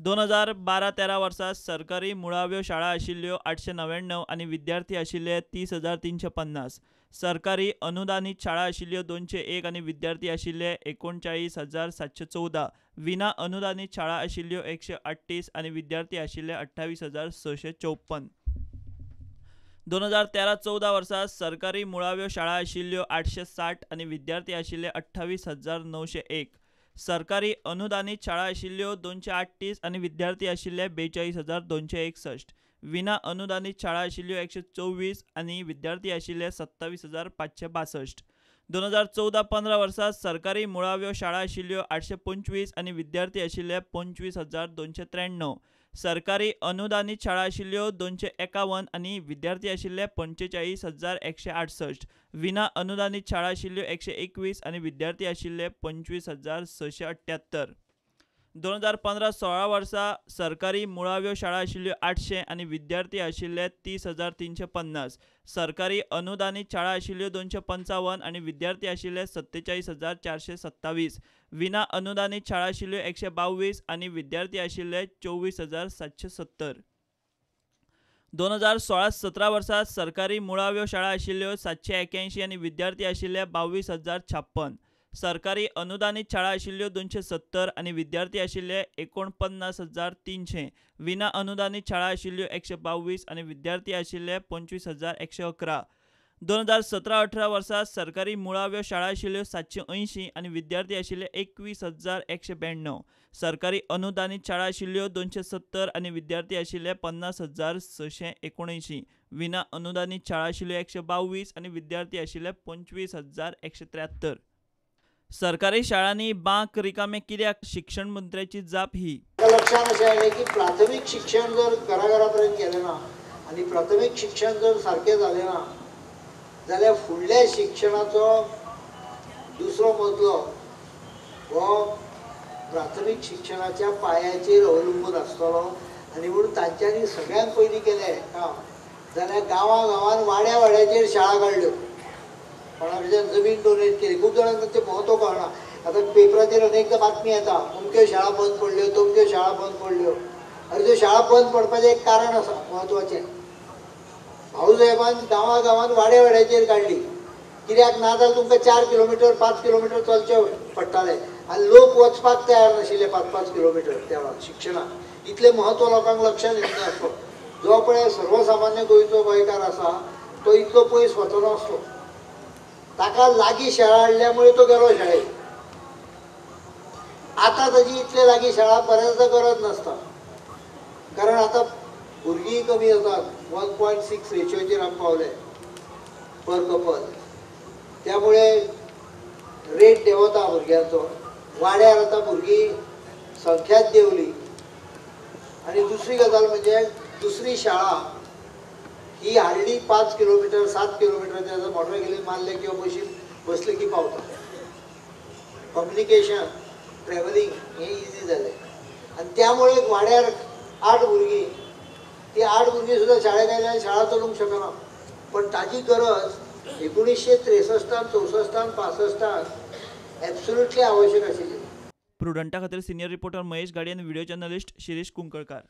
2012-13 वर्सा सरकारी मुळाव्यो शाळा आशिल्ल्यो 899 आनी विद्यार्थी आशिल्ले 30,350. सरकारी अनुदानीत शाळा आशिल्ल्यो 201 आनी विद्यार्थी आशिल्ले 39,714. विना अनुदानीत शाळा आशिल्ल्यो 138 आनी विद्यार्थी आशिल्ले 28,654. 2013-14 वर्सा सरकारी मुळाव्यो शाळा आशिल्ल्यो 860 आनी विद्यार्थी आशिल्ले 28,901. सरकारी अनुदानीत शाळा आशिल्ल्यो 238 आनी विद्यार्थी आशिल्ले 42,261. विना अनुदानीत शाळा आशिल्ल्यो 124 आनी विद्यार्थी आशिल्ले 27,562. 2014-15 वर्सा सरकारी मुळाव्यो शाळा आशिल्ल्यो 825 आनी विद्यार्थी आशिल्ले 25,293. सरकारी अनुदानीत शाळा आशिल्ल्यो 251 आनी विद्यार्थी आशिल्ले 45,168. विना अनुदानीत शाळा आशिल्ल्यो 121 आनी विद्यार्थी आशिल्ले 25,678. 2015-16 वर्सा सरकारी मुळाव्यो शाळा आशिल्ल्यो 800 आनी विद्यार्थी आशिल्ले 30,350. सरकारी अनुदानीत शाळा आशिल्ल्यो 255 आनी विद्यार्थी आशिल्ले 47,427. विना अनुदानीत शाळा आशिल्ल्यो 122 आनी विद्यार्थी आशिल्ले 24,770. 2016-17 वर्सा सरकारी मुळाव्यो शाळा आशिल्ल्यो 781 आनी विद्यार्थी आशिल्ले 22,056. सरकारी अनुदानीत शाळा आशिल्ल्यो 270 आनी विद्यार्थी आशिल्ले 49,300. विना अनुदानीत शाळा आशिल्ल्यो 122 आनी विद्यार्थी आशिल्ले 25,111. 2017-18 वर्सा सरकारी मुळाव्यो शाळा आशिल्ल्यो 780 आनी विद्यार्थी आशिल्ले 21,192. सरकारी अनुदानीत शाळा आशिल्ल्यो 270 आनी विद्यार्थी आशिल्ले 50,679. विना अनुदानीत शाळा आशिल्ल्यो 122 आनी विद्यार्थी आशिल्ले 25,173. सरकारी शाळांनी बांक रिकामे कित्याक? शिक्षण मंत्र्याची जाप ही. लक्षात अशें आयलें की प्राथमीक शिक्षण जर घरा पर्यंत गेलें ना आनी प्राथमीक शिक्षण जर सारकें जालें ना जाल्यार फुडल्या शिक्षणाचो दुसरो मजलो हो प्राथमीक शिक्षणाच्या पायाचेर अवलंबून आसतलो. आनी म्हणून तांच्यांनी सगळ्यांत पयलीं केलें काम जाल्यार गांवा गांवान वाड्या वाड्याचेर शाळा काडल्यो. कोणाकडच्यान जमीन डोनेट केली. खूब जाणांक तांचें म्हत्व कळना. आतां पेपराचेर अनेकदां बातमी येता, अमक्यो शाळा बंद पडल्यो, तमक्यो शाळा बंद पडल्यो. आनी त्यो शाळा बंद पडपाचें एक कारण आसा म्हत्वाचें. भाऊसाहेबान गांवा गांवान वाड्या वाड्याचेर काडली. कित्याक ना जाल्यार तुमकां 4 किलोमिटर 5 किलोमिटर चलचें पडटालें आनी लोक वचपाक तयार नाशिल्ले 5-5 किलोमिटर त्या वेळार शिक्षणाक. इतलें म्हत्व लोकांक लक्षांत येनासलो. जो पळय सर्वसामान्य गोंयचो गोंयकार आसा तो इतलो पयस वचनासलो. ताका लागीं शाळा हाडल्या मुळे तो गेलो शाळेक. आतां ताजी इतले लागीं शाळा बऱ्याचदा गरज नासता, कारण आतां भुरगीं कमी जातात. 1.6 रेशियोचेर आमी पावले पर कपल. त्यामुळे रेट देंवता भुरग्यांचो. वाड्यार आतां भुरगीं संख्याच देंवली. आनी दुसरी गजाल म्हणजे दुसरी शाळा ही हाडली 5 किलोमिटर 7 किलोमिटर मोटरसायकलीन मारले किंवा बशीन बसले की पावता. कम्युनिकेशन ट्रॅव्हलिंग हें इजी जालें आनी त्यामुळे वाड्यार 8 भुरगीं, ती 8 भुरगीं सुद्दां शाळेक आयल्यार शाळा चलूंक शकना. पण ताजी गरज 1963 64 65 एब्सोल्युटली आवश्यक आशिल्ली. प्रुडंटा खातीर सिनियर रिपोर्टर महेश गाडी आनी व्हिडिओ जर्नलिस्ट शिरीष कुंकळकार.